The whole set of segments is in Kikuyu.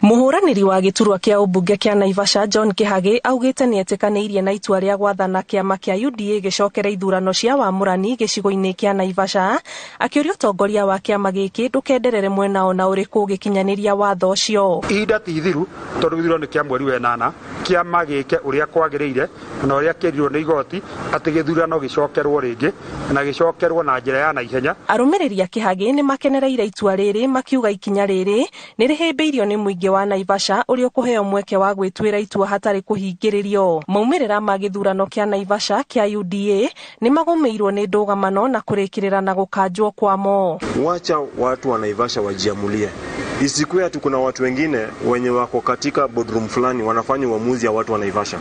Mũhũranĩri wa gĩturwa kĩa ũmbunge kĩa Naivasha John Kĩhagĩ augĩte nĩetĩkanĩirie na itua rĩa gwathana kĩama kĩa UDA gĩcokere ithurano cia wamũrani gĩcigo-inĩ kĩa Naivasha, akĩũria ũtongoria wa kĩama gĩkĩ ndũkenderere mwena ona ũrĩkũ ũgĩkinyanĩria watho ũcio. Ihinda ti ithiru tondũ gĩthurano nĩ kĩa mweri wa ĩnana, kĩama gĩke ũrĩa kwagĩrĩire na ũrĩa kĩrirwo nĩ igoti atĩ gĩthurano gĩcokerwo rĩngĩ na gĩcokerwo na njĩra ya naihenya. Arũmĩrĩri a Kĩhagĩ nĩ makenereire itua rĩrĩ makiuga ikinya rĩrĩ nĩ rĩhĩmbĩirio nĩ mũingĩ wa Naivasha ũrĩa ũkũheo mweke wa gwĩtuĩra itua hatarĩ kũhingĩrĩrio. Maumĩrĩra ma gĩthurano kĩa Naivasha kĩa UDA nĩ magũmĩirwo nĩ ndũgamano na kũrĩkĩrĩra na gũkanjwo kwamo. Wacha watu wa Naivasha wajiamulie. Isikuwe ati kuna watu wengine wenye wako katika boardroom fulani wanafanya uamuzi ya watu wa Naivasha.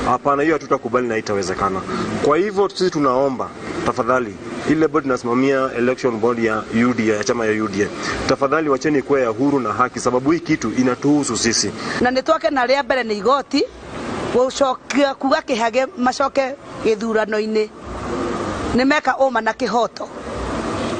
Hapana, hiyo hatutakubali na itawezekana. Kwa hivyo sisi tunaomba tafadhali, ile board inasimamia election board ya UDA, ya chama ya UDA, tafadhali wacheni kuwa ya huru na haki, sababu hii kitu inatuhusu sisi. Na nĩ twakena rĩa mbere nĩ igoti gũcokia kuga Kĩhagĩ macoke gĩthurano-inĩ, nĩ meka ũma na kĩhoto.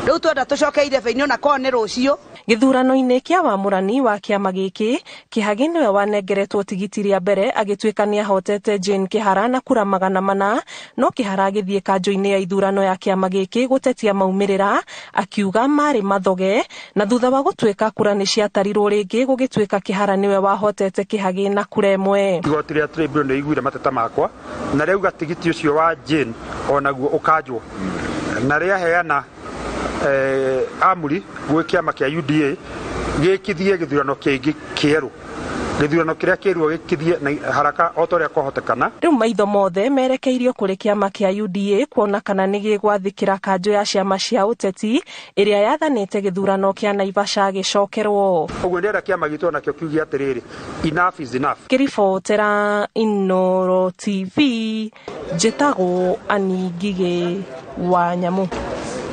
Rĩu twenda tũcoke irebe-inĩ ona korwo nĩ rũciũ. Gĩthurano-inĩ kĩa wamũrani wa kĩama gĩkĩ, Kĩhagĩ nĩwe wanengeretwo tigiti rĩa mbere agĩtuĩka nĩahotete Jane Kĩhara na kura 400, no Kĩhara agĩthiĩ kanjũ-inĩ ya ithurano ya kĩama gĩkĩ gũtetia maumĩrĩra akiuga marĩ mathoge, na thutha wa gũtuĩka kura nĩ ciatarirwo rĩngĩ gũgĩtuĩka Kĩhara nĩwe wahotete Kĩhagĩ na kura ĩmwe. Igoti rĩa tribunal nĩ rĩiguire mateta makwa na rĩauga tigiti ũcio wa Jane onaguo ũkanjwo, na rĩaheana amuri gwĩ kĩama kĩa UDA gĩkithie gĩthurano kĩngĩ kĩerũ, gĩthurano kĩrĩa kĩerũ gĩkithie na haraka o ta ũrĩa kwahotekana. Rĩu maitho mothe merekeirio kũrĩ kĩama kĩa UDA kuona kana nĩ gĩgwathĩkĩra kanjũ ya ciama cia ũteti ĩrĩa yathanĩte gĩthurano kĩa Naivasha gĩcokerwo. Ũguo ndĩrenda kĩama gitũ onakĩo kiuge atĩrĩrĩ, enough is enough. Ngĩribotera Inooro TV, njĩtagwo Annie Ngigĩ wa Nyamu.